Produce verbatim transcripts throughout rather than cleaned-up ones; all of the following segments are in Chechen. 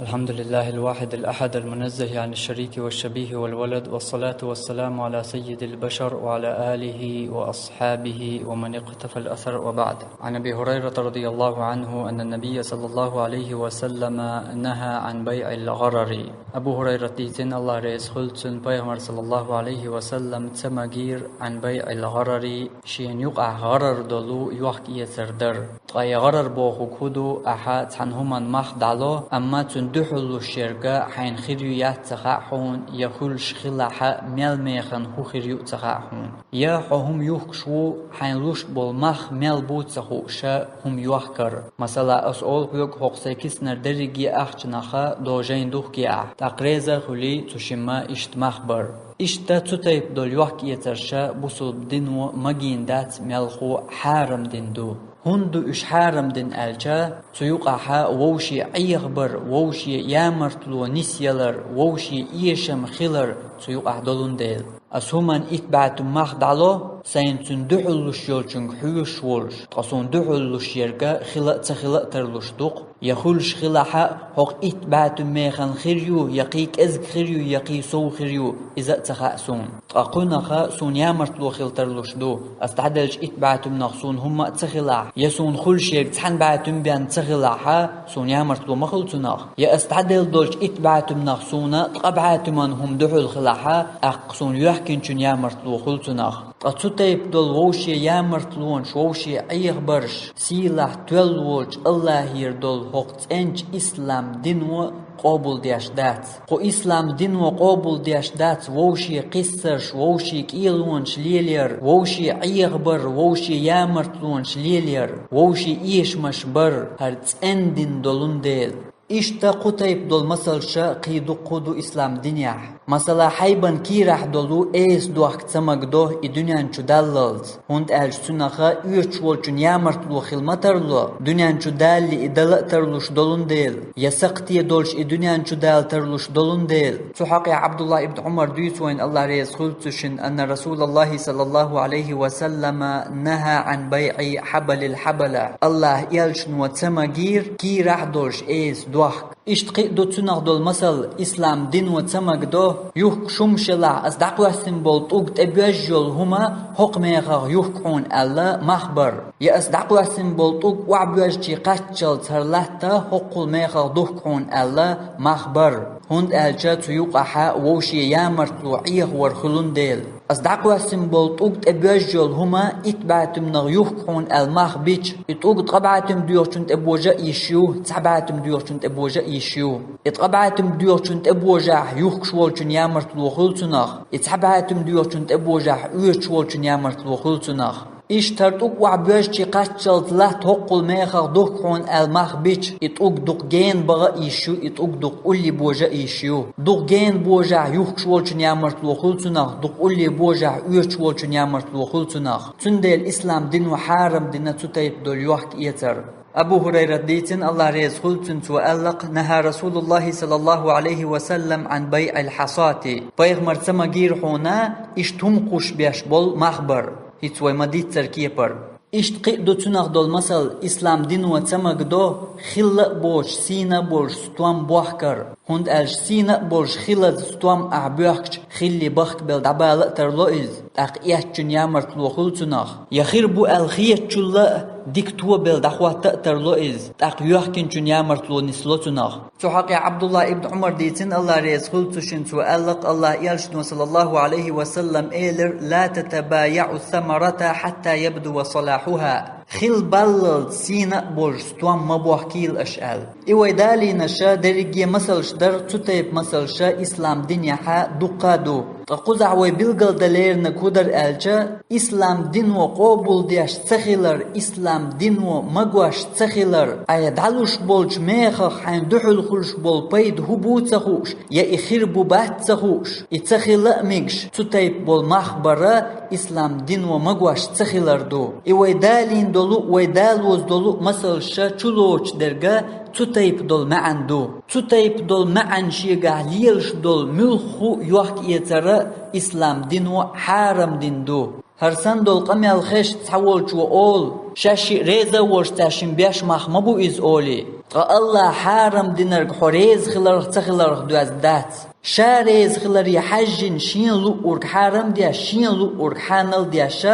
الحمد لله الواحد الأحد المنزه عن الشريك والشبيه والولد، والصلاة والسلام على سيد البشر وعلى آله وأصحابه ومن اقتفى الأثر وبعد. عن أبي هريرة رضي الله عنه أن النبي صلى الله عليه وسلم نهى عن بيع الغرر. Абу Гьурайрат дийцина, Аллах реза хуьлда цунна, пайхамар саллаллаху алейхи ва саллам ца магийра عن بيع الغرر, шена юкъахь гӀарар долу йохка-эцар дар. Ткъа и гӀарар бохург хӀун ду? Ахьа цхьана хӀуманна мах дӀало, амма цунна дуьхьал луш ерг хьайна хир ю яц ца хаьа хьуна, я хуьлуш хилахь мел механа хӀун хир ю ца хаьа хьуна. Я хьо хӀума юхкуш ву, хьайна луш болу мах мел бу ца хууш хӀума йохкар. Масала, ас олу хьоьга, хӀокху сайн киснара дерриге ахчанах дожийна ду-кх ахь, тӀаккха реза а хуьлий, цу шимма иштта мах бар. Иштта цу тайпа долу йохка-эцарш бусулба дино магийна дац, мелхо хьарам дина ду. ХӀунда ду уьш хьарам дина аьлча, цу юкъахь вовшийн Ӏехабар, вовшийн ямартло нисъялар, вовшийн эшам хилар цу юкъахь долун дела. Ас хӀуманна итт бӀе туьма мах дӀало, сайна цунна дуьхьал луш йолчуьнга хьоьжуш волуш, ткъа суна дуьхьал луш ерг хила а ца хила а тарлуш ду-кх. Я хуьлуш хилахь, хӀокху итт бӀе туьма механа хир ю, я кхин кӀезиг хир ю, я кхин сов хир ю, иза а ца хаьа суна. Ткъа кхунах суна ямартло хила тарлуш ду. Ас дӀаделлачу итт бӀе туьманах суна хӀумма а ца хилахь, я суна хуьлуш ерг цхьана бӀе туьма бен ца хилахь, суна ямартло ма хуьлу цунах. Я ас дӀаделла долчу итт бӀе туьманах суна ткъа бӀе туьман хӀума дуьхьал хилахь, тӀаккха суна йоьхкинчун ямартло хуьлу цунах. Ткъа цу тайпа долу вовшийн ямартлонаш, вовшийн Ӏехабарш сийлахь тоьлла волчу Аллахьера долу хӀокху цӀеначу ислам дино къобалдеш дац. Кху ислам дино къобалдеш дац вовшийн кхиссарш, вовшийн кӀелонаш лелаяр, вовшийн Ӏехабар, вовшийн ямартлонаш лелаяр, вовшийн эшамаш бар, хӀара цӀена дин долун дела. Иштта кху тайпа долу масалш кхин дуккха а ду ислам динехь. Масала, хьайбан кийрахь долу эса дохка ца магадо и дуьнен чу даллалц, хӀунда аьлча цунах оьцуш волчун ямартло хила ма тарло, дуьнен чу далале и дала а тарлуш долун дела, я сакхте долуш и дуьнен чу дала тарлуш долун дела. Цу хьокъехь Абдуллах ибн Ӏумар дуьйцу вайна, Аллах реза хуьлда цу шинна, أن رسول الله صلى الله عليه وسلم نهى عن بيع حبل الحبلة. Аллах элчано ца магийра кийрахь долуш эса дохка. Иштта кхин а ду цунах долу масал: ислам дино ца магадо, юхкуш хӀума шелахь, ас дӀакхоьссина болу тӀулг тӀе боьжна йолу хӀума хӀокху мехах юхку хьуна аьлла мах бар. Я ас дӀакхоьссина болу тӀулг охьабоьжча кхаччалц хӀара латта хӀокхул мехах духку хьуна аьлла мах бар. ХӀунда аьлча цу юкъахь вовшийн ямартло Ӏехавар хуьлун дела. Ас дӀакхоьссина болу тӀулг тӀе боьжна йолу хӀума итт бӀе туьманах юхку хьуна аьлла мах бича, и тӀулг ткъа бӀе туьма доьхучун тӀе божа а йиш ю, цхьа бӀе туьма доьхучун тӀе божа а йиш ю. И ткъа бӀе туьма доьхучун тӀе божахь юхкуш волчун ямартло хуьлу цунах, и цхьа бӀе туьма доьхучун тӀе божахь оьцуш волчун ямартло хуьлу цунах. Иштта хӀара тӀулг охьабоьжча кхаччалц латта хӀокхул мехах духку хьуна аьлла мах бича, и тӀулг дукха гена баха а йиш ю, и тӀулг дукха улле божа а йиш ю. Дукха гена божахь юхкуш волчун ямартло хуьлу цунах, дукха улле божахь оьцуш волчун ямартло хуьлу цунах. Цундела ислам дино хьарам дина цу тайпа долу йохка-эцар. Абу Хурайрат дийцина, Аллах реза хуьлда цунна, цо аьлла-кх: نهى رسول الله صلى الله عليه وسلم عن بيع الحصاة. Пайхамар ца магийра хьуна иштта хӀума кхуссуш беш болу мах бар. ХӀинца вай ма-дийццара кепара. Иштта кхин а ду цунах долу масал: ислам дино ца магадо хилла а боцуш, сийна а болуш стом бохкар. ХӀунда аьлча сийна а болуш хилаза стом ахь боьхкича, хиллий бахкабелла дӀабала а тарло иза, тӀаккха эцначун ямартло хуьлу цунах. Я хир бу аьлла хетачул а дика тобелла дӀахӀотта а тарло иза, тӀаккха йоьхкинчун ямартло нисло цунах. Цу хьокъехь Абдуллах ибн Ӏумар дийцина, Аллах реза хуьлда цу шинна, цо аьлла-кх: Аллах элчано, саллаллаху алейхи ва саллам, элира: لا تتبايعوا الثمرة حتى يبدو صلاحها. Хилла баллалц сийна а болуш стом ма бохкийла аша аьлла. И вай далийнарш дерриге масалш дара, цу тайпа масалш ислам динехь дуккха а ду. Ткъа кхузахь вай билгалдан леринарг хӀун дара аьлча, ислам дино къобалдеш ца хилар, ислам дино магош ца хилар, айхьа дӀалуш болчу мехах хьайна дуьхьал хуьлуш болу пайда хӀун бу ца хууш, я и хир бу бац ца хууш, и ца хила а мегаш, цу тайпа болу мах бара ислам дино магош ца хилар ду. И вай далийна долу, вай далоза долу масалш чулоцуш дерг цу тайпа долу маьӀна ду. Цу тайпа долу маьӀна шегахь лелаш долу муьлхха а йохка-эцар ислам дино хьарам дина ду. ХӀара санна долу къамел хезча, цхьаволчо олу, шаьш шиъ реза а волуш, цаьршимма беш мах ма бу иза олий. Ткъа Аллахьа хьарам динарг хьо реза хиларх, ца хиларх доьзна дац. Ша реза хиларе хьаьжжина, шена луъург хьарам а деш, шена луъург хьанал а деш,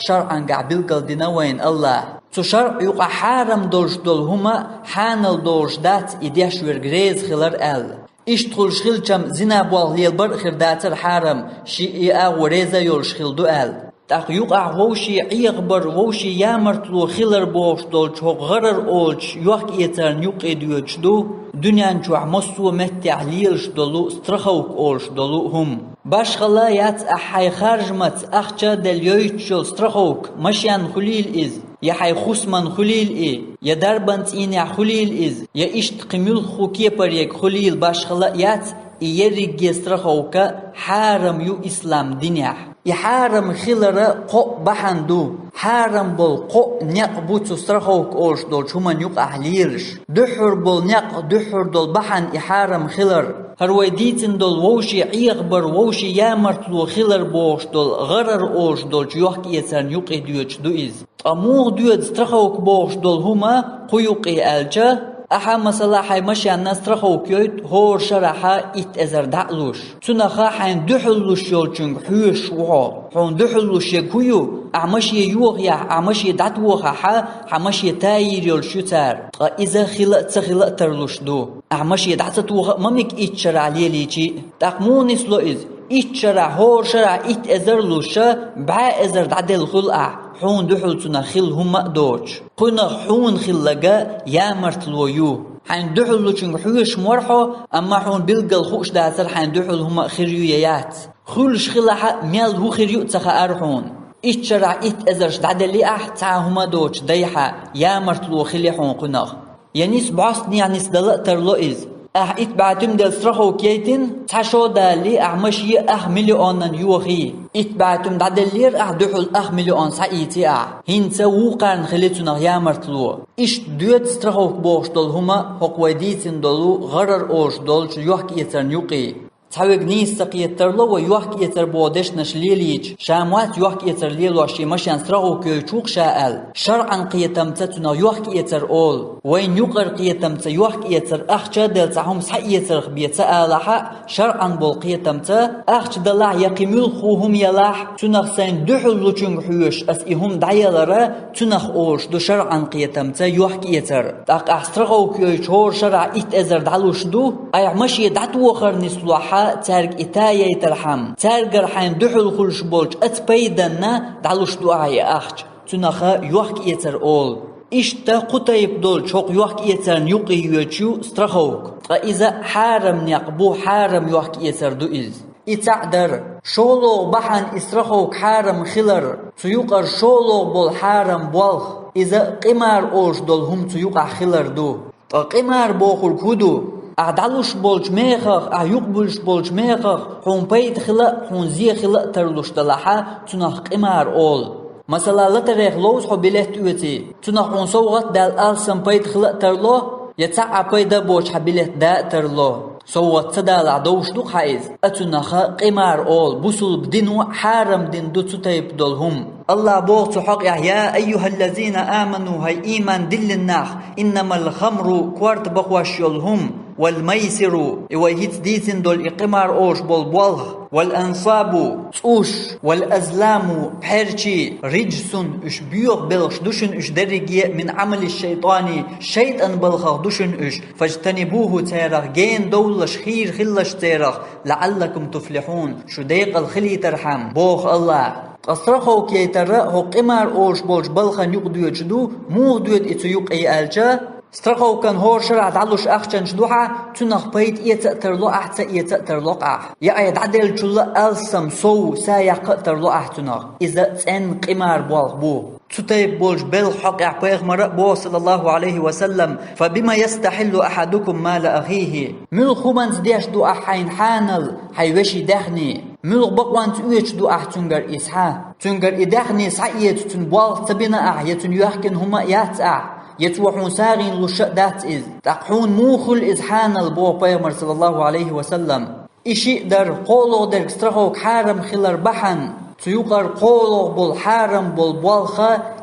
шарӀангахь билгалдина вайна Аллахьа. Цу шарӀ юкъахь хьарам долуш долу хӀума хьанал долуш дац и деш верг реза хилар аьлла. Иштта хуьлуш хилчам, зина болх лелабар а хир дацара хьарам, шиъ и агӀо реза а йолуш хилла ду аьлла. ТӀаккха юкъахь вовшийн Ӏехабар, вовшийн ямартло хилар бохуш долчу хӀокху гӀарар олучу йохк-эцарна юккъе доьдуш ду дуьнен чохь массо а меттехь лелаш долу страховка олуш долу хӀума. Башхалла яц ахь хьайн харжамца ахча а делла йойтуш йолу страховка, машенна хуьлийла иза, я хьайн хӀусамна хуьлийла и, я дарбан цӀийнехь хуьлийла иза, я иштта кхин муьлхха кепарега хуьлийла, башхалла а яц, и ерриге страховка хьарам ю ислам динехь. И хьарам хилара кхоъ бахьана ду. Хьарам болу кхоъ некъ бу цу страховка олуш долчу хӀуманна юкъахь лелаш. Дуьххьара болу некъ, дуьххьара долу бахьана и хьарам хилар. ХӀара вай дийцина долу вовшийн Ӏехабар, вовшийн ямартло хилар бохуш долу гӀарар олуш долчу йохк-эцарна юккъе доьдуш ду иза. Ткъа муха доьду страховка бохуш долу хӀума кху юккъе аьлча, ахьа, масала, хьайн машенна страховка йойту хӀора шарахьа итт эзар дӀа а луш. Цунах хьайна дуьхьал луш йолчуьнга хьоьшуш ву хьо. Хьуна дуьхьал луш ерг хӀун ю? Ахьа машен йохаяхь, ахьа машен дӀатохахьа, хьан машен тайийр йолуш ю цара. Ткъа иза хила а, ца хила а тарлуш ду. Ахьа машен дӀа ца тоха а ма мега итт шарахь лелийча а. ТӀаккха муха нисло иза? Итт шарахь, хӀора шарахь итт эзар луша, бӀе эзар дӀаделла хуьлу ахь, хьуна дуьхьал цунах хилла хӀумма а доцуш. Кхунах хьуна хилларг ямартло ю. Хьайна дуьхьал лучуьнга хьоьшуш ма вара хьо, амма хьуна билггал хууш дацара хьайна дуьхьал хӀума а хир ю я яц. Хуьлуш хилахь а, мел хӀун хир ю а ца хаьара хьуна. Итт шарахь итт эзарш дӀаделли ахь, цхьа а хӀума а доцуш дайхьа, ямартло хили хьуна кхунах. Я нис бӀостанехьа нисдала а тарло иза. Ахьа итт бӀе туьма делла страховка яйтина, цхьа шо далале, ахьа машен ах миллионан йохий. Итт бӀе туьма дӀаделлера ахьа дуьхьал, ах миллион схьаийци ахьа. ХӀинца вукхарна хили цунах ямартло. Иштта доьду страховка бохуш долу хӀума хӀокху вай дийцина долу гӀарар олуш долчу йохк-эцарна юккъе. Цхьаверг нийса ца кхета тарло вай йохк-эцар боху дешнаш лелийча, ша ма вац йохк-эцар лелош, шен машен страховка йойтуш ву-кх ша аьлла. ШарӀан кхетамца цунах йохк-эцар олу. Вайна юкъара кхетамца йохк-эцар ахча а делла цхьа хӀума схьаэцарх бен ца алахь а, шарӀан болу кхетамца ахча далахь я кхин муьлхха хӀума ялахь, цунах сайна дуьхьал лучуьнга хьоьшуш ас и хӀума дӀаялара, цунах олуш ду шарӀан кхетамца йохк-эцар. ТӀаккха ахь страховка йойтуш хӀора шарахь итт эзар дӀалуш ду, айхьа машен дӀатохар нислохьа, цаьрга и тайийтархьама, цаьргара хьайна дуьхьал хуьлуш болчу оцу пайданна дӀалуш ду ахьа и ахча. Цунах йохк-эцар олу. Иштта кху тайпа долчу хӀокху йохк-эцарна юккъе йоьдуш ю страховка. Ткъа иза хьарам некъ бу, хьарам йохк-эцар ду иза. И цхьаъ дара, шолгӀа бахьана и страховка хьарам хилар, цу юкъара шолгӀа болу хьарам болх, иза къимар олуш долу хӀума цу юкъахь хилар ду. Ткъа къимар бохург хӀун ду? Ахьа дӀалуш болчу мехах, ахьа юкъабуьллуш болчу мехах хьуна пайда хила а, хьуна зе хила а тарлуш далахьа, цунах къимар олу. Масала, лотерейх ловза хьо билет оьций, цунах хьуна совгӀат а даьлла алссам пайда хила а тарло, я цхьа а пайда а боцуш хьан билет да а тарло. СовгӀат ца далахь довш ду-кх хьан иза, а цунах къимар олу, бусулба дино хьарам дина ду цу тайпа долу хӀума. Аллах боху цу хьокъехь: «Я айюхаллазина аману», хӀай ийман диллина нах, «иннамал хамру», корта бахош йолу хӀума, «вал майсиру», и вай хӀинца дийцина долу и къимар олуш болу болх, «вал ансабу», цӀуш, «вал азламу», пхьерчий, «риджсун», уьш боьха белхаш ду шуна уьш дерриге а, «мин Ӏамали шайтани», шайтӀан балхах ду шуна уьш, «фажтанибуху», церах гена довлалаш, хийра хилалаш церах, «лаӀаллакум туфлихьун», шу декъала хилийтархьама, боху Аллах. Ткъа страховка яйтар а хӀокху къимар олуш болчу балхана юкъа доьдуш ду, муха доьду и цу юккъе аьлча, страховкан хӀора шарахь дӀалуш ахчанаш ду хьан, цунах пайда эца а тарло ахь, ца эца а тарло-кх ахь. Я айхьа дӀаделлачул а алссам, сов, са яккха а тарло ахь цунах. Иза цӀенна къимар болх бу. Цу тайпа болчу белхан хьокъехь пайхамара а боху, саллаллаху Ӏалайхи ва саллам: «Фа бима ястахьиллу ахьадукум мала ахихи?» Муьлха хӀуманца деш ду ахь хьайна хьанал хьайн вешин даьхни? Муьлха бакъонца оьцуш ду ахь цуьнгара и схьа? Цуьнгара и даьхни схьаэца цуьнан болх ца бина ахь, я цуьнан йоьхкина хӀума а яц ахь, я цо хьуна сагӀина луш а дац иза. ТӀаккха хьуна муха хуьлу иза хьанал, боху пайхамара, саллаллаху Ӏалайхи ва саллам. И шиъ дара, кхоалгӀа дерг страховка хьарам хилар бахьана, Цу юкъара кхоалгӀа болу хьарам болу болх,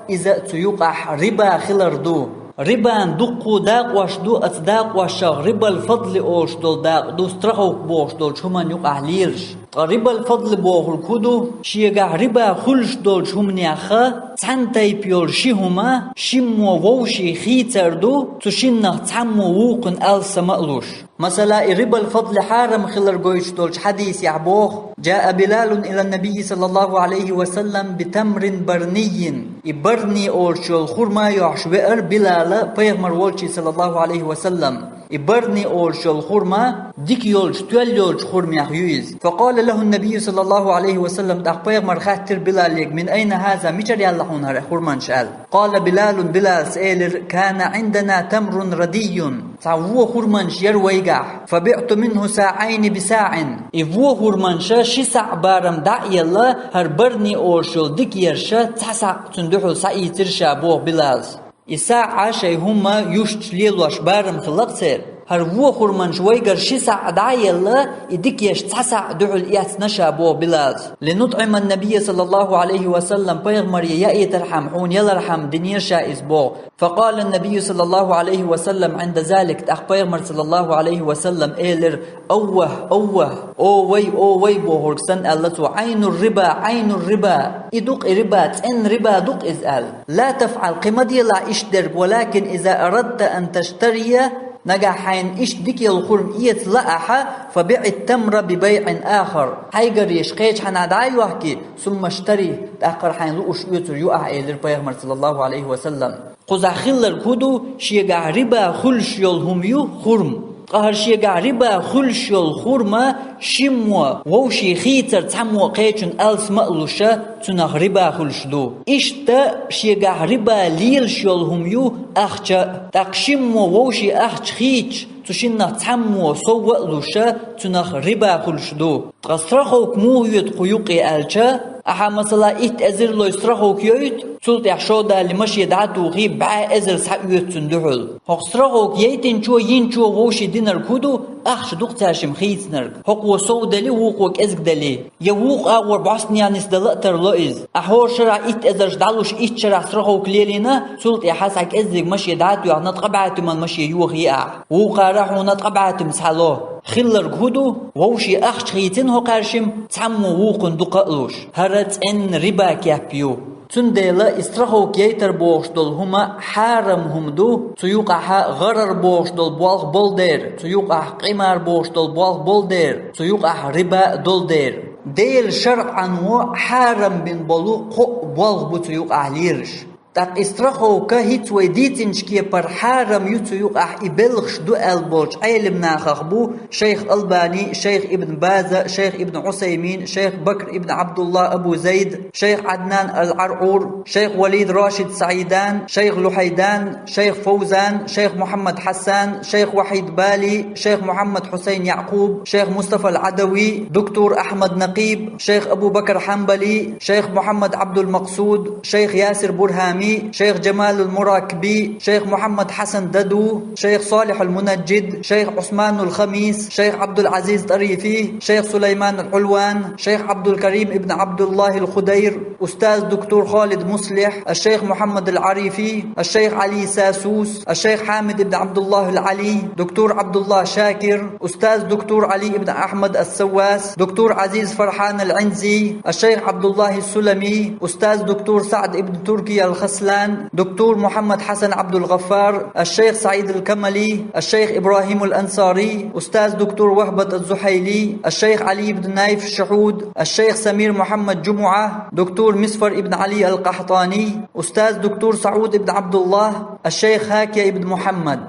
иза цу юкъахь риба хилар ду. Рибан дуккха дакъош ду, оцу дакъошах рибал фадли олуш долу дакъа ду, страховка бохуш долчу хӀуманна юкъахь лелаш. Ткъа рибал фадли бохург хӀун ду? Шегахь риба хуьлуш долчу хӀуманех цхьана тайпа йолу ши хӀума шиммо вовшийн хийцар ду, цу шиннах цхьаммо вукхунна алсам а луш. Масала, и рибал фадли хьарам хилар гойтуш долчу хьадисехь боху: «جاء بلال إلى النبي صلى الله عليه وسلم بتمر برني». И барни олуш йолу хурма йохьуш веара Билала пайхамар волчу, саллаллаху алейхи ва саллам. И барни олуш йолу хурма дика йолчу, тоьлла йолчу хурмех ю иза. فقال له النبي صلى الله عليه وسلم, тӀаккха пайхамар хаьттира Билалега: «من أين هذا, мичара яьлла хьуна хӀара хурманаш?» аьлла. قال بلال, Билалс элира: «كان عندنا تمر ردي». Цхьа вон хурманаш яра вайгахь. «فبعت منه صاعين بصاع». И вон хурманаш ши саӀ барам дӀа а елла, хӀара барни олуш йолу дика ерш цхьа саӀ цунна дуьхьал схьаийцира ша, боху Билалс. И саӀ шайн хӀума юьсташ лелош барам хилла-кх церан. ХӀара вон хурманаш вайгара ши саӀ дӀа а елла, и дика ерш цхьа саӀ дуьхьал эцна ша, боху Билалс. «لنطعم النبي صلى الله عليه وسلم», пайхамаре яийтархьама, хьуна ялархьама динера ша иза, боху. «فقال النبي صلى الله عليه وسلم عند ذلك», тӀаккха пайхамар, саллаллаху алейхи ва саллам, элира: «أوه, أوه, о вай, о вай», бохург санна аьлла цо: «عين الربا, عين الربا, и ду-кх и риба, цӀенна риба ду-кх иза», аьлла. «لا تفعل, кхин ма делахь иштта дерг, ولكن إذا أردت أن تشتري, нагахь хьайна иштта дика йолу хурма эца лаахь, فبع التمر ببيع آخر, хьайгара ерш кхечу хьанехь дӀа а йохкий, ثم اشتر, тӀаккха хьайна лууш оьцур ю ахь», элира пайхамар, саллаллаху алейхи ва саллам. Кхузахь хилларг хӀун ду? Шегахь риба хуьлуш йолу хӀума ю хурма. Ткъа хӀара шегахь риба хуьлуш йолу хурма шиммо вовшийн хийцар цхьаммо кхечунна алсам а луш, цунах риба хуьлуш ду. Иштта шегахь риба лелаш йолу хӀума ю ахча. ТӀаккха шиммо вовшийн ахча хийцаш, цу шиннах цхьаммо сов а луш, цунах риба хуьлуш ду. Ткъа страховка муха йойту кху юккъе аьлча, ахьа, масала, итт эзар лой страховка йойту, цул тӀаьхьа шо далли машен дӀа а тухий, бӀе эзар схьаоьцу цунна дуьхьал. ХӀокху страховка яйтинчо, йинчо вовшийн динарг хӀун ду? Ахча ду-кх цаьршимма хийцинарг. ХӀокхо сов дели, вукхо кӀезиг дели, я вукху агӀор бӀостанехьа нисдала а тарло иза. Ахьа хӀора шарахь итт эзарш дӀалуш, итт шарахь страховка лелийна, цул тӀаьхьа схьа кӀеззиг машен дӀа а тоьхна, ткъа бӀе туьман машен йохий ахьа. Вукхара хьуна ткъа бӀе туьма схьало. Хилларг хӀун ду? Вовшийн ахча хийцина хӀокхаьршимма, цхьаммо вукхунна дукха а луш. ХӀара цӀенна риба кеп ю. Цундела и страховка яйтар бохуш долу хӀума хьарам хӀума ду, цу юкъахь гӀарар бохуш долу болх болу дера, цу юкъахь къимар бохуш долу болх болу дера, цу юкъахь риба а долу дера. Делан шарӀано хьарам бина болу кхоъ болх бу цу юкъахь лелаш. ТӀаккха и страховка хӀинца вай дийцинчу кепара хьарам ю, цу юкъахь и белхаш ду аьлла болчу Ӏелам нахах бу шайх Албани, шайх Ибн База, шайх Ибн Усаймин, шайх Бакр ибн Абдулла Абу Зайд, шайх Аднан ал-Аръур, шайх Валид Рашид Саидан, шайх Лухайдан, шайх Фаузан, шайх Мухаммад Хасан, шайх Вахид Бали, шайх Мухаммад Хусайн Якъуб, шайх Мустафа ал-Адави, доктор Ахмад Накъиб, шайх Абу Бакр Ханбали, шайх Мухаммад Абдул Максуд, шайх Ясир Бурхами, шайх Джамал ал-Муракби, шайх Мухаммад Хасан Даду, шайх Салих ал-Мунаджид, шайх Усман ал-Хамис, шайх Абдул Азиз Тарифи, шайх Сулайман ал-Хулван, шайх Абдул Карим ибн Абдуллах ал-Худайр, устаз доктор Халид Муслих, аш-шайх Мухаммад ал-Арифи, аш-шайх Али Сасус, аш-шайх Хамид ибн Абдуллах ал-Али, доктор Абдуллах Шакир, устаз доктор Али ибн Ахмад ас-Саввас, доктор Азиз Фархан ал-Инзи, аш-шайх Абдуллах ас-Сулами, устаз доктор Саад ибн Турки ал-Хаслан, доктор Мухаммад Хасан Абдул Гъаффар, аш-шайх Саид ал-Камали, аш-шайх Ибрахим ал-Ансари, устаз доктор Вахбат аз-Зухайли, аш-шайх Али ибн Найф аш-Шахуд, аш-шайх Самир Мухаммад Джумуа, доктор Мисфар ибн Али ал-Къахтани, устаз доктор Сауд ибн Абдуллах, аш-шайх Хакия ибн Мухаммад.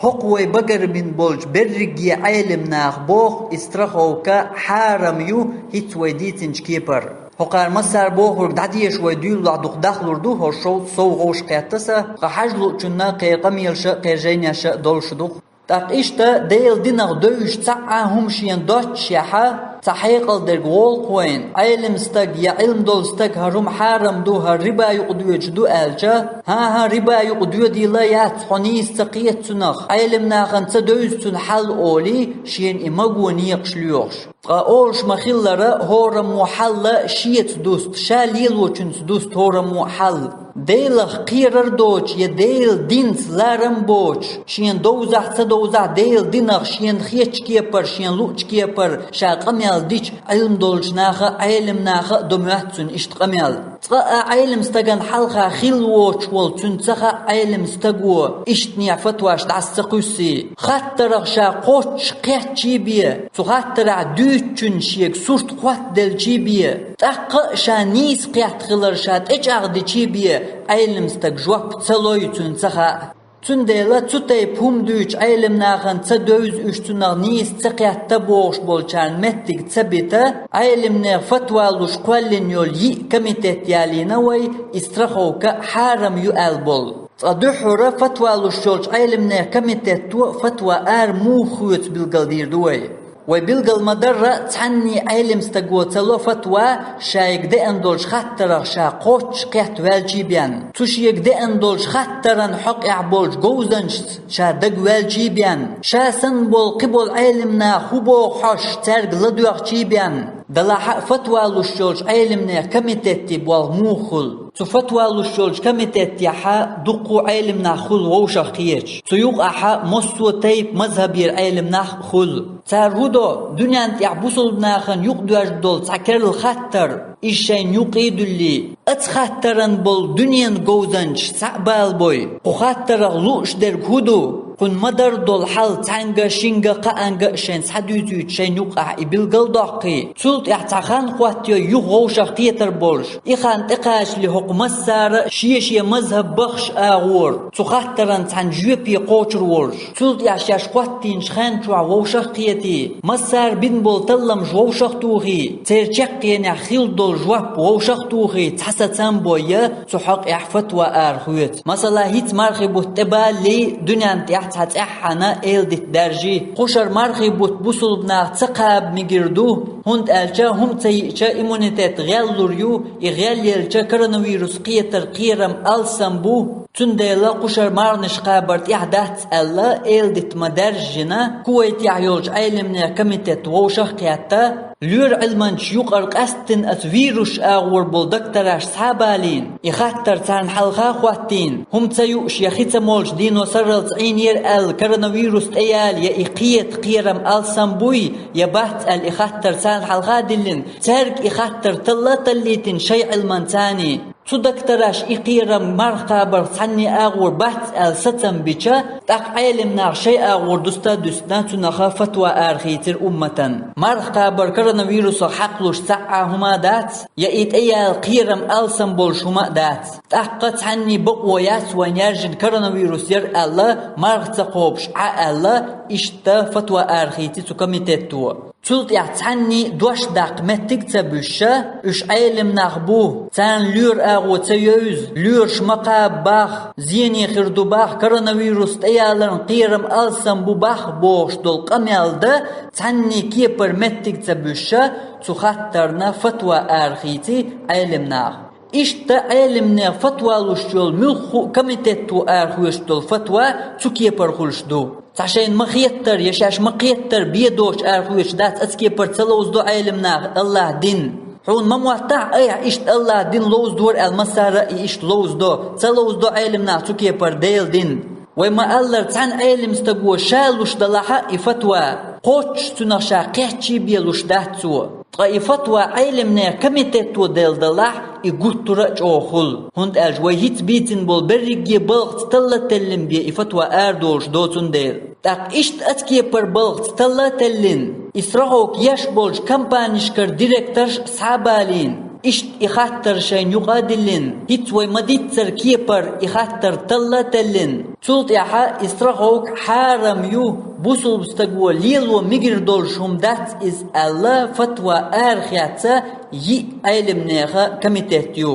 ХӀокху вай багарбина болчу берриге Ӏелам наха боху, и страховка хьарам ю хӀинца вай дийцинчу кепара. ХӀокхара массара бохург дӀадеша вай дуьйлалахь дукха дахлур ду, хӀорш шовзткъа сов гӀовш кхетта сан, ткъа хьажа луучунна кхеран къамелаша а, кхеран жайнеша а долуш ду-кх. ТӀаккха иштта Делан динах девзаш цхьа а хӀума шена доццушехь, Цхьа хьекъал дерг гӀолкхойн, Ӏелам стаг я Ӏилма долу стаг хӀара хӀума хьарам ду, хӀара риба юкъа доьдуш ду аьлча, хӀан-хӀа, риба юкъа доьдийла яц, хьо нийса ца кхета цунах, Ӏелам нахана ца девза цуьнан хьал олий, шена и маго некъаш лоьхуш. Ткъа олуш ма-хиллара, хӀораммо хьал шеца дуста, ша лелочуьнца дуста хӀораммо хьал. Делах кхерар доцуш я Делан динца ларам боцуш, шена довзахь а, ца довзахь а, Делан динах шена хетачу кепара, шена луучу кепара ша къамел дича, Ӏилма долчу наха а, Ӏелам наха а до моьтту цуьнан иштта къамел. Цкъа а Ӏелам стагана хьалха хилла воцуш волу цуьнан ца хаьа Ӏелам стаго иштанехь фатваш дӀаса ца кхуьссий. Хаттарах ша кхоччуш кхеттачий бен, цу хаттарехь дуьйцучуьнан шега сурт хӀоттаделчий бен, тӀаккха а ша нийса кхетта хилар ша тӀечӀагӀдичий бен, Ӏелам стаг жоп ца лой, цуьнан ца хаьа. Цундела цу тайпа хӀума дуьйцучу Ӏелам нахана ца девза, уьш цунах нийса ца кхетта бохуш болчарна меттиг ца бита, Ӏелам нехан фатва луш кхоьллина йолу йиъ комитет ялийна вай, и страховка хьарам ю аьлла болу. Цкъа дуьххьара фатва луш йолчу Ӏелам нехан комитето фатва ара муха хоьцу билгалдийр ду вай. Вай билгал ма-дарра, цхьанний Ӏелам стаго ца ло фатва, шайга деана долчу хаттарах ша кхоччуш кхетта ваьлчий бен, цу шега деана долчу хаттаран хьокъехь болчу говзанчашца ша дага ваьлчий бен, ша санна болу кхиболу Ӏелам наха хӀун боху хьожуш, цаьрга ладоьгӀчий бен, делахь а фатва луш йолчу Ӏелам нехан комитетан болх муха хуьлу. Цу фатва луш йолчу комитетехь дуккха а Ӏелам нах хуьлу вовшах кхеташ. Цу юкъахь массо а тайпа мазхӀабера Ӏелам нах а хуьлу. Цара хӀун до, дуьнен тӀехь бусулба нахана юкъадоьжна долу цхьа керла хаттар, иза шайна юккъе а дуьллий, оцу хаттаран болу дуьненан говзанчаш схьа а балабой, кху хаттарах лууш дерг хӀун ду, кхунна ма-дарра долу хьал цхьаьнга а, шинга а, кхаанга а шайна схьадуьйцуьйтуш шайна юккъахь и билгал а доккхий, цул тӀаьхьа цхьа хан хӀоттайой юха вовшах кхетар болуш, и хан тӀекхачале хӀокху массара а шен-шен мазхӀаб баххаш агӀор, цу хаттаран цхьаьна жоьпе кхочур волуш, цул тӀаьхьа шаьш хӀоттийначу хенчохь вовшах а кхетий, массара бина болу талламаш вовшах а тухий, церан чаккхенехь хилла долу жоп вовшах а тухий, цхьа сацам а бой, цу хьокъехь фатва ара хоьцу. Масала, хӀинца мархи бутт тӀебалале, дуьнен тӀехь цхьа цӀеххьана эладита даьржий. Кхушара мархи бутт бусулба наха ца кхаба мегар ду, хӀунда аьлча хӀума ца йиъча иммунитет гӀеллур ю, и гӀелъелча коронавирус кхетар кхерам алсам бу. Цундела кхушара марханаш кхабар тӀехь дац аьлла, эладита ма-даьржжина, Кувайтехь йолчу Ӏелам нехан комитет вовшах а кхетта, лоьран Ӏилманчаш юкъара къаьсттина оцу вирусаш агӀор болу доктораш схьа а балийна, и хаттар царна хьалха а хӀоттийна, хӀума ца юуш я хи ца молуш дийно сарралц Ӏийнера аьлла, коронавирус тӀеяла я и кхета кхерам алсам буй, я бац аьлла, и хаттар царна хьалха а диллина, цаьрга и хаттар талла а таллийтина шайн Ӏилманца. Цу доктораш и кхерам марха кхабарх цхьанне агӀор бац аьлла сацам бича, тӀаккха Ӏелам наха шайн агӀор дуста а дуьстина, цунах фатва арахийцира умматан. Марха кхабар коронавирусах хьакхалуш цхьа а хӀума а дац, я и тӀеяла кхерам алсам болуш хӀума а дац. ТӀаккха цхьанне бакъо яц вайна яьржина коронавирус яра аьлла, марха ца кхобуш Ӏа аьлла, иштта фатва арахийци цу комитето. Цул тӀаьхьа цхьанний дош даккха меттиг а ца буьсуша, уьш Ӏелам нах бу, царна лоьран агӀо ца евза, лоьраш ма кхаба бах, зене хир ду бах, коронавирус тӀеяларна кхерам алсам бу бах бохуш долу къамел дан цхьанний кепара меттиг а ца буьсуша, цу хаттарна фатва арахийци Ӏелам наха. Иштта Ӏелам нехан фатва луш йолу муьлхха а комитето арахоьцуш долу фатва цу кепара хуьлуш ду. Цхьа шайна ма-хеттара я шаьш ма-кхеттара бен доцуш арахоьцуш дац, оцу кепара ца ловзадо Ӏелам наха АллахӀан дин. Хьуна ма моттахь, айхьа иштта АллахӀан дин ловзадора аьлла, массара а и иштта ловзадо, ца ловзадо Ӏелам наха цу кепара Делан дин. Вай ма-аллара, цхьана Ӏелам стаго ша луш далахь а и фатва, кхоччуш цунах ша кхеттачий бен луш дац цо. Ткъа и фатва Ӏелам нехан комитето делла далахь, и гуттара а чӀогӀа хуьлу, хӀунда аьлча вай хӀинца бийцина болу берриге балхаца талла а теллина бен и фатва арадолуш доцун дела. ТӀаккха иштта оцу кепара балхаца талла а теллина, и страховка еш болчу компанешкара директорш схьа а балийна, иштта и хаттар шайна юкъа а диллина, хӀинца вай ма-дийццара кепара и хаттар талла а теллина, цул тӀаьхьа и страховка хьарам ю, бусулба стаго лело мегар долуш хӀума дац иза аьлла, фатва арахецна йиъ Ӏелам нехан комитет ю.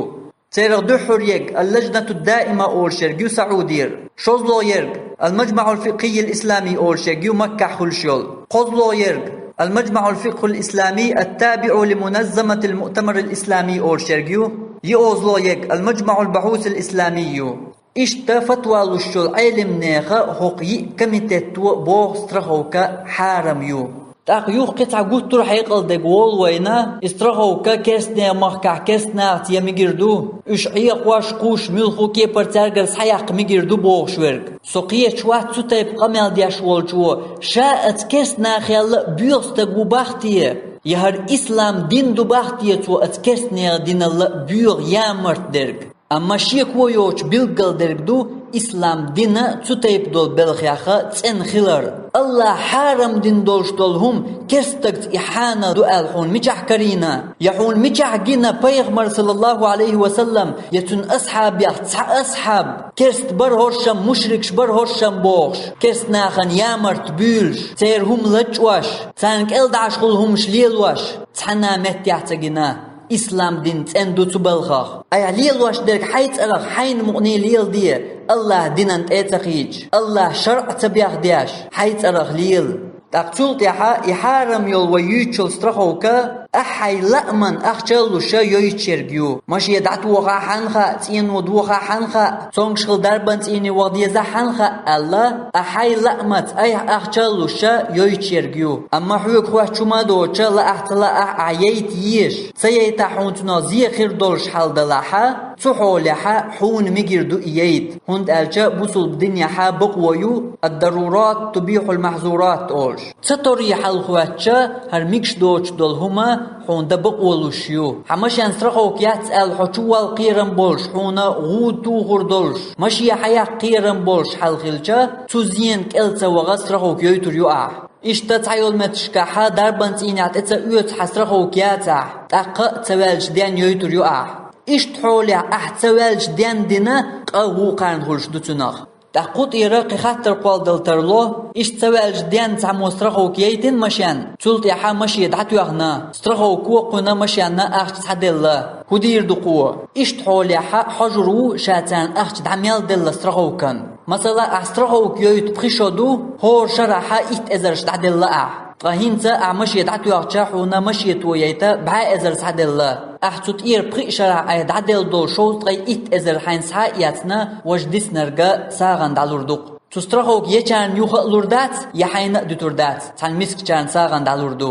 Церах дуьххьара ерг Ал-Лажнату Даима олуш ерг ю СаӀудера, шозлагӀа ерг Ал-МаджмаӀул Фикъхиййил Ислами олуш ерг ю Маккахь хуьлуш йолу, кхозлагӀа ерг Ал-Маджмаъул Фикъхул Исламий ат-табиъу ли муназзаматил Муътамарил Исламий олуш ерг ю. Йиъозло ерг Ал-Маджмаъул Бахьусил Исламий ю. Иштта фатва луш йолу Ӏелимнеха хӀокху йиъ комитетто боху страховка хьарам ю. ТӀаккха юха кхин цхьа гуттар а хьекъалдерг волу вайна, и страховка керстанех махкахь керстанахца ян мегар ду, уьш Ӏехош, кхуш, муьлхха кепара цаьргара схьаяккха мегар ду бохуш верг. Со кхеташ вац цу тайпа къамел деш волчо, ша оцу керстанахел а боьха стаг ву бах те, я хӀара ислам дин ду бах те цо оцу керстанехан динал а боьха ямарт дерг. Амма шеко йоцуш билггал дерг ду, ислам дин а цу тайпа долу белхех а цӀена хилар. Аллахьа хьарам дина долуш долу хӀума керстагца и хьанал ду аьлла хьуна мичахь карийна? Я хьуна мичахь гина Пайхамар, саллаллаху Ӏалайхи ва саллам, я цуьнан асхьабех цхьа асхьаб, керст бара хӀоршам, мушрикаш бара хӀоршам бохуш, керстанахана ямарт буьйлуш, церан хӀума лачкъош, царна кӀелдӀаш хуьлу хӀумаш лелош, цхьана а меттехь ца гина? Ислам дин цӀена ду цу балхах. Айхьа лелош дерг хьайн цӀарах хьайна мукъане леладе, Аллахьа динан тӀе а ца кхийдаш, Аллахьа шарӀ а ца бехдеш, хьайн цӀарах лела. ТӀаккха цул тӀаьхьа и хьарам йолу вай юьйцучу страховка ахь хьайн лааман ахча а луш йойтуш ерг ю. Машен дӀатохахь хьанна хаьа, цӀено дохахь хьанна хаьа, цомгуш хилла дарбан цӀийне ваха дезахь хьанна хаьа аьлла, ахь хьайн лаамца айхьа ахча а луш йойтуш ерг ю. Амма хьоьга хоьттуш хӀума а доцуш, лаахь ца лаахь, ахь яйта езаш. Ца яйтахь хьуна цунах зе хир долуш хьал далахьа, цу хьолехьа хьуна мегар ду и яйта, хӀунда аьлча бусулба динехьа бакъо ю, ад-дарурат тубихьул махьзурат олуш. Ца торий хьал хоьттуш, хӀара мегаш доцуш долу хӀума хьуна дан бакъо луш ю. Хьан машен страховка яц аьлла хьо чу вала кхерам болуш, хьуна гӀуда тухур долуш, машен хьаяккха кхерам болуш хьал хилча, цу зенан кӀел ца ваха страховка йойтур ю ахь. Иштта цхьайолу метташкахьа дарбан цӀийнехь тӀе ца оьцу хьан страховка яцахь, тӀаккха а ца ваьлча ден йойтур ю ахь. Иштта хьолехь ахь ца ваьлча ден дина, къа вукхарна хуьлуш ду цунах. ТӀаккха кху тӀера кхин хаттар кхолладала тарло, иштта ца ваьлча ден цхьаммо страховка яйтина машен, цул тӀаьхьа машен дӀатоьхна, страховко кхуьнан машенна ахча схьаделла. ХӀун дийр ду кхо? Иштта хьолехьа хьожур ву ша царна ахча дӀа мел делла страховкан. Масала, ахь страховка йойту пхи шо ду, хӀора шарахьа итт эзарш дӀаделла ахь. Ткъа хӀинца ахь машен дӀатоьхча хьуна машен тояйта бӀе эзар схьаделла. Ахь цу тӀера пхи а шарахь айхьа дӀаделла долу шовзткъе итт эзар хьайна схьа а эцна, важа диснарга сагӀана дӀалур ду-кх. Цу страховка ечарна юха а лур дац, я хьайна а дуьтур дац, цхьана мискачарна сагӀана дӀалур ду.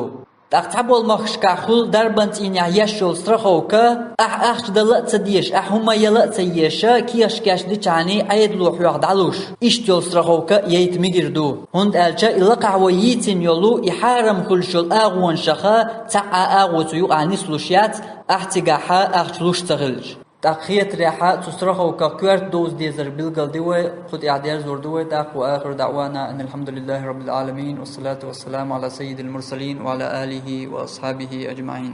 ТӀаккха цхьаболу махкашкахь хуьлу дарбан цӀийнехь еш йолу страховка, ахь ахча дала а ца дезаш, ахь хӀума яла а ца езаш, кехаш кечдичхьана Ӏедало хьоьх дӀалуш. Иштта йолу страховка яйта мегар ду, хӀунда аьлча и лакхахь вай йийцина йолу, и хьарам хуьлуш йолу агӀонашаха цхьа а агӀо цу юкъахь нислуш яц, ахь цигахьа ахча луш ца хилча. ТӀаккха хетарехьа, цу страховках коьрта довза дезар билгалди вай, кху тӀехь дерзор ду вай тӀаккха. Ва ахиру даъвана анил хьамдулиллахи раббил Ӏаламин, вассалату вассаламу Ӏала саййидил мурсалин ва Ӏала алихи ва асхьабихи аджмаӀин.